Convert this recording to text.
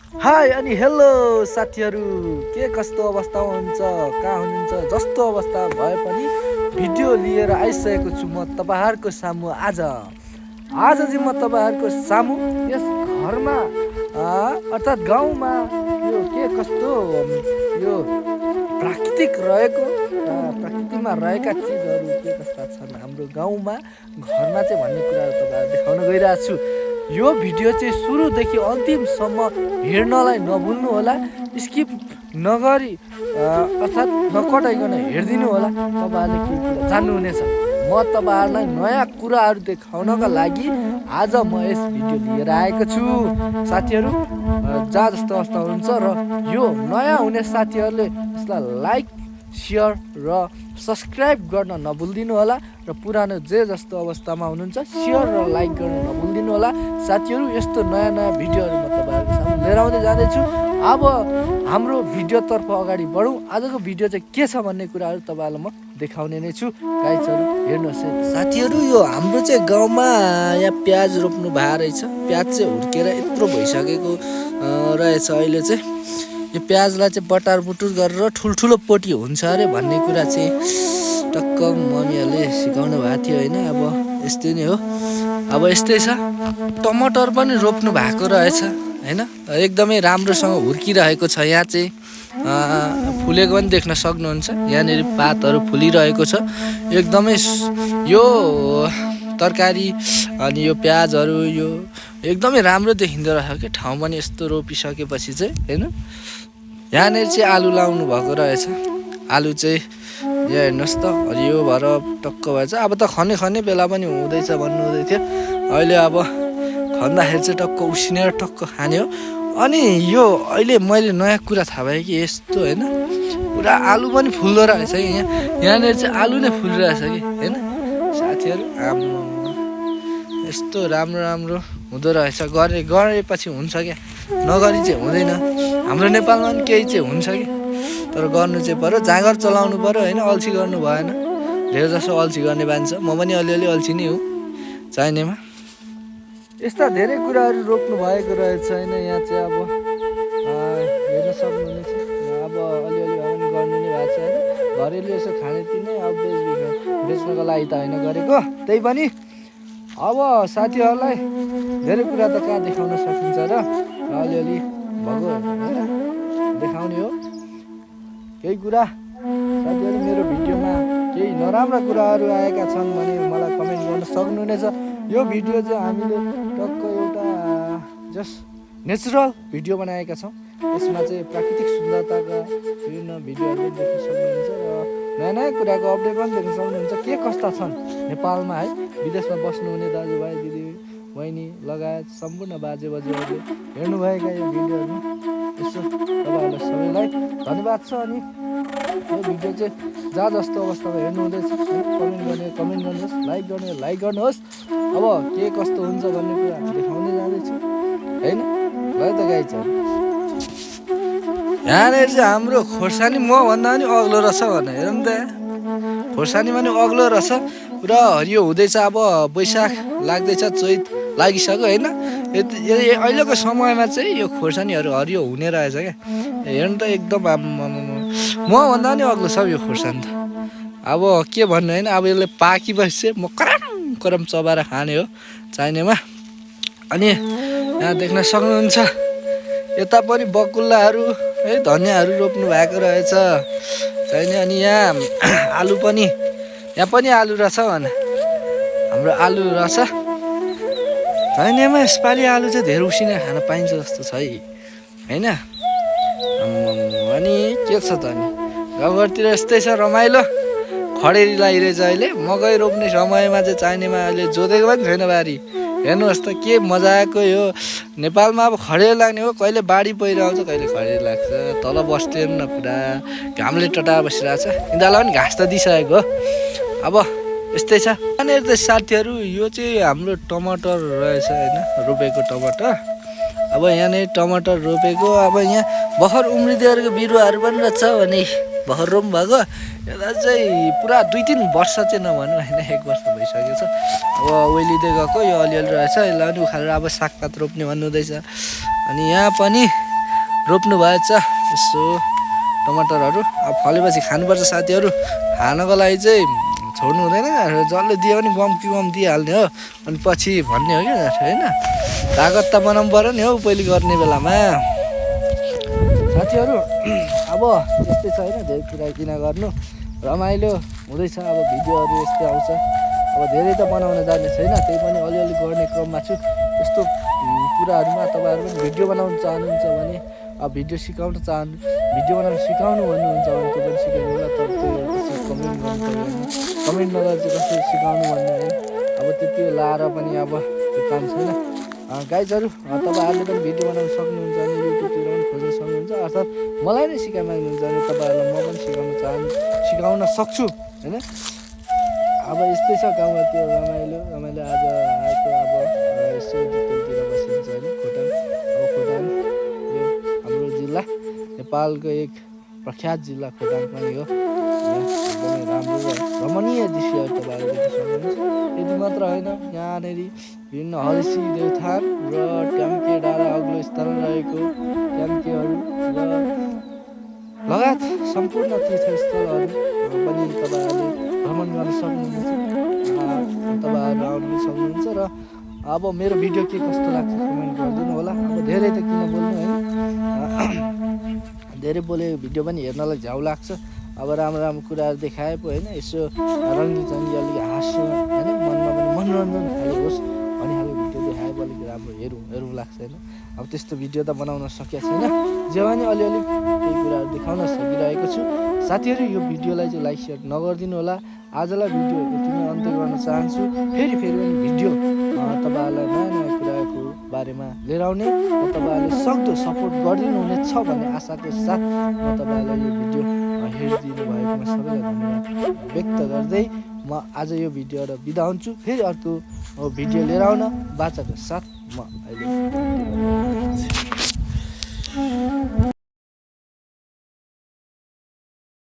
High अनि hello साथीहरू, के कस्तो अवस्थामा हुनुहुन्छ, कहाँ हुनुहुन्छ? जस्तो अवस्था भए पनि भिडियो लिएर आइसकेको छु म तपाईँहरूको सामु। आज चाहिँ म तपाईँहरूको सामु यस घरमा अर्थात् गाउँमा यो के कस्तो यो प्राकृतिक रहेको प्रकृतिमा रहेका चिजहरू के कस्ता छन् हाम्रो गाउँमा घरमा चाहिँ भन्ने कुराहरू तपाईँहरू देखाउन गइरहेको छु। यो भिडियो चाहिँ सुरुदेखि अन्तिमसम्म हेर्नलाई नभुल्नु होला, स्किप नगरी अर्थात् नकटाइकन हेरिदिनु होला, तपाईँहरूले केही कुरा जान्नुहुनेछ। म तपाईँहरूलाई नयाँ कुराहरू देखाउनका लागि आज म यस भिडियो लिएर आएको छु। साथीहरू जहाँ जस्तो अवस्था हुनुहुन्छ र यो नयाँ हुने साथीहरूले यसलाई लाइक सेयर र सब्सक्राइब गर्न नभुलिदिनु होला र पुरानो जे जस्तो अवस्थामा हुनुहुन्छ सेयर र लाइक गर्न नभुलिदिनु होला। साथीहरू यस्तो नयाँ नयाँ भिडियोहरू म तपाईँहरूको सामु लिएर आउँदै जाँदैछु। अब हाम्रो भिडियोतर्फ अगाडि बढौँ। आजको भिडियो चाहिँ के छ भन्ने कुराहरू तपाईँहरूलाई म देखाउने नै छु। गाइजहरू हेर्नुहोस् है साथीहरू, यो हाम्रो चाहिँ गाउँमा यहाँ प्याज रोप्नु भएको रहेछ। प्याज चाहिँ हुर्केर यत्रो भइसकेको रहेछ। अहिले चाहिँ यो प्याजलाई चाहिँ बटार बुटुर गरेर ठुल्ठुलो पोटी हुन्छ अरे भन्ने कुरा चाहिँ टक्क मम्मीहरूले सिकाउनु भएको थियो होइन। अब यस्तै नै हो, अब यस्तै छ। टमाटर पनि रोप्नु भएको रहेछ होइन, एकदमै राम्रोसँग हुर्किरहेको छ। यहाँ चाहिँ फुलेको पनि देख्न सक्नुहुन्छ, यहाँनिर पातहरू फुलिरहेको छ एकदमै। यो तरकारी अनि यो प्याजहरू यो एकदमै राम्रो देखिँदो रहेछ कि ठाउँ पनि यस्तो रोपिसकेपछि चाहिँ होइन। यहाँनिर चाहिँ आलु लाउनु भएको रहेछ। आलु चाहिँ यहाँ हेर्नुहोस् त, हरियो भएर टक्क भएछ। अब त खने खने बेला पनि हुँदैछ भन्नु हुँदै थियो। अहिले अब खन्दाखेरि चाहिँ टक्क उसिनेर टक्क खाने हो। अनि यो अहिले मैले नयाँ कुरा थाहा पाएँ कि यस्तो होइन, पुरा आलु पनि फुल्दो रहेछ कि यहाँनिर चाहिँ आलु नै फुलिरहेछ कि होइन साथीहरू। यस्तो राम्रो राम्रो हुँदो रहेछ। गरेपछि हुन्छ क्या, नगरी चाहिँ हुँदैन। हाम्रो नेपालमा पनि केही चाहिँ हुन्छ कि, तर गर्नु चाहिँ पऱ्यो, जाँगर चलाउनु पऱ्यो होइन, अल्छी गर्नु भएन। धेरै जसो अल्छी गर्ने बान्छ, म पनि अलिअलि अल्छी नै हो चाहिनेमा। यस्ता धेरै कुराहरू रोप्नु भएको रहेछ होइन। यहाँ चाहिँ अब हेर्न सक्नुहुनेछ। अब अलिअलि भए पनि गर्नु नै भएको छ होइन। घरेलु यसो खानेतिनै अब बेच्नको लागि त होइन गरेको, त्यही पनि अब साथीहरूलाई धेरै कुरा त कहाँ देखाउन सकिन्छ र अलिअलि भएको होइन देखाउने हो। केही कुरा साथीहरू मेरो भिडियोमा केही नराम्रा कुराहरू आएका छन् भने मलाई कमेन्ट गर्न सक्नुहुनेछ। यो भिडियो चाहिँ हामीले टक्क एउटा जस्ट नेचुरल भिडियो बनाएका छौँ। यसमा चाहिँ प्राकृतिक सुन्दरताका विभिन्न भिडियोहरू पनि देख्न सक्नुहुन्छ र नयाँ नयाँ कुराको अपडेट पनि देख्न सक्नुहुन्छ। के कस्ता छन् नेपालमा है, विदेशमा बस्नुहुने दाजुभाइ दिदी बहिनी लगायत सम्पूर्ण बाजे बज्यूहरूले हेर्नुभएका यो भिडियोहरू यसो तपाईँहरूलाई सबैलाई धन्यवाद छ। अनि यो भिडियो चाहिँ जहाँ जस्तो अवस्थामा हेर्नु हुँदैछ कमेन्ट गर्ने कमेन्ट गर्नुहोस्, लाइक गर्ने लाइक गर्नुहोस्। अब के कस्तो हुन्छ भन्ने कुरा देखाउँदै जाँदैछु होइन। ल त गाइजहरू, यहाँनिर चाहिँ हाम्रो खोर्सानी म भन्दा पनि अग्लो रहेछ भनेर हेरौँ त। खोर्सानी पनि अग्लो रहेछ, पुरा हरियो हुँदैछ। अब वैशाख लाग्दैछ, चैत लागिसक्यो होइन। अहिलेको समयमा चाहिँ यो खोर्सानीहरू हरियो हुने रहेछ क्या। हेर्नु त एकदम म भन्दा पनि अग्लो छ यो खोर्सानी त। अब के भन्नु होइन, अब यसले पाकेपछि म करम चबाएर खाने हो चाहिनेमा। अनि यहाँ देख्न सक्नुहुन्छ यता पनि बकुल्लाहरू है धनियाँहरू रोप्नु भएको रहेछ चाहिने। अनि यहाँ आलु पनि, यहाँ पनि आलु रहेछ भने हाम्रो आलु रहेछ चाहिनेमा। यसपालि आलु चाहिँ धेरै उसिनेर खान पाइन्छ जस्तो छ है होइन। अनि के छ त अनि गाउँघरतिर यस्तै छ रमाइलो। खडेरी लागिरहेछ अहिले। मकै रोप्ने समयमा चाहिँ चाहिनेमा अहिले जोतेको पनि छैन बारी। हेर्नुहोस् त के मजाको यो नेपालमा अब खडेरी लाग्ने हो। कहिले बाढी पहिरो आउँछ, कहिले खडेरी लाग्छ। तल बस्दैन न, पुरा घामले टटाएर बसिरहेको छ। यिनीहरूलाई पनि घाँस त दिइसकेको हो। अब यस्तै छ। यहाँनिर त साथीहरू यो चाहिँ हाम्रो टमाटर रहेछ होइन, रोपेको टमाटर। अब यहाँनिर टमाटर रोपेको, अब यहाँ भर्खर उम्रिदिएको बिरुवाहरू पनि रहेछ भने भर्खर रोप्नु भएको। यता चाहिँ पुरा 2-3 वर्ष चाहिँ नभनौँ होइन, 1 वर्ष भइसकेको छ। अब ओइलिँदै गएको यो अलिअलि रहेछ। यसलाई पनि उखालेर अब सागपात रोप्ने भन्नुहुँदैछ। अनि यहाँ पनि रोप्नु भएछ यसो टमाटरहरू। अब फलेपछि खानुपर्छ साथीहरू। खानको लागि चाहिँ छोड्नु हुँदैन, जसले दियो भने गम कि गम दिइहाल्ने हो, अनि पछि भन्ने हो क्या होइन। तागत त बनाउनु पऱ्यो नि हौ पहिले गर्ने बेलामा साथीहरू। अब त्यस्तै छ होइन, धेरै कुरा किन गर्नु, रमाइलो हुँदैछ। अब भिडियोहरू यस्तै आउँछ। अब धेरै त बनाउन जाने छैन, त्यही पनि अलिअलि गर्ने क्रममा छु। यस्तो कुराहरूमा तपाईँहरू पनि भिडियो बनाउनु चाहनुहुन्छ भने, अब भिडियो सिकाउन भिडियो बनाउन सिकाउनु भन्नुहुन्छ भने त्यो पनि सिकाउनु होला। तर त्यो कमेन्ट गर्नु पऱ्यो होइन, कमेन्ट नगरेर चाहिँ कसरी सिकाउनु भन्ने होइन। अब त्यति लाएर पनि अब त्यो काम छैन। गाइजहरू तपाईँहरूले पनि भिडियो बनाउन सक्नुहुन्छ भने युट्युबतिर पनि खोज्न सक्नुहुन्छ, अर्थात् मलाई नै सिकाइ माग्नुहुन्छ भने तपाईँहरूलाई म पनि सिकाउन सक्छु होइन। अब यस्तै छ गाउँमा त्यो रमाइलो आज आएको। अब यसो तिर बसिन्छ होइन। खोटाङ, अब खोटाङ यो हाम्रो जिल्ला नेपालको एक प्रख्यात जिल्ला खोटाङ पनि हो। एकदमै राम्रो रमणीय दृश्यहरू तपाईँहरूले देख्न सक्नुहुन्छ। यति मात्र होइन, यहाँनिर विभिन्न हल्सी देवथान र ट्याम्के डाँडा अग्लो स्थानमा रहेको ट्याम्केहरू र लगायत सम्पूर्ण तीर्थस्थलहरू पनि तपाईँहरूले भ्रमण गर्न सक्नुहुन्छ। तपाईँहरू आउनु सक्नुहुन्छ। र अब मेरो भिडियो के कस्तो लाग्छ कमेन्ट गरिदिनु होला। अब धेरै त किन बोल्नु होइन, धेरै बोले भिडियो पनि हेर्नलाई झ्याउ लाग्छ। अब राम्रो राम्रो कुराहरू देखाए पो होइन, यसो रङ्गी चङ्गी अलिक हाँस्यो होइन, मनमा पनि मनोरञ्जन खाले होस् भन्ने खालको भिडियो देखाए पो अलिक राम्रो हेरौँ लाग्छ होइन। अब त्यस्तो भिडियो त बनाउन सकेको छैन, जे भने अलिअलि केही कुराहरू देखाउन सकिरहेको छु। साथीहरू यो भिडियोलाई चाहिँ लाइक सेयर नगरिदिनु होला। आजलाई भिडियो यतिमै अन्त्य गर्न चाहन्छु। फेरि पनि भिडियो तपाईँहरूलाई नयाँ नयाँ कुराको बारेमा लिएर आउने र तपाईँहरूले सक्दो सपोर्ट गरिदिनु हुनेछ भन्ने आशाको साथ म तपाईँहरूलाई यो भिडियो हेरिदिनु भएकोमा सबैलाई धन्यवाद व्यक्त गर्दै म आज यो भिडियोबाट बिदा हुन्छु। फेरि अर्को भिडियो लिएर आउन बाचाको साथ म अहिले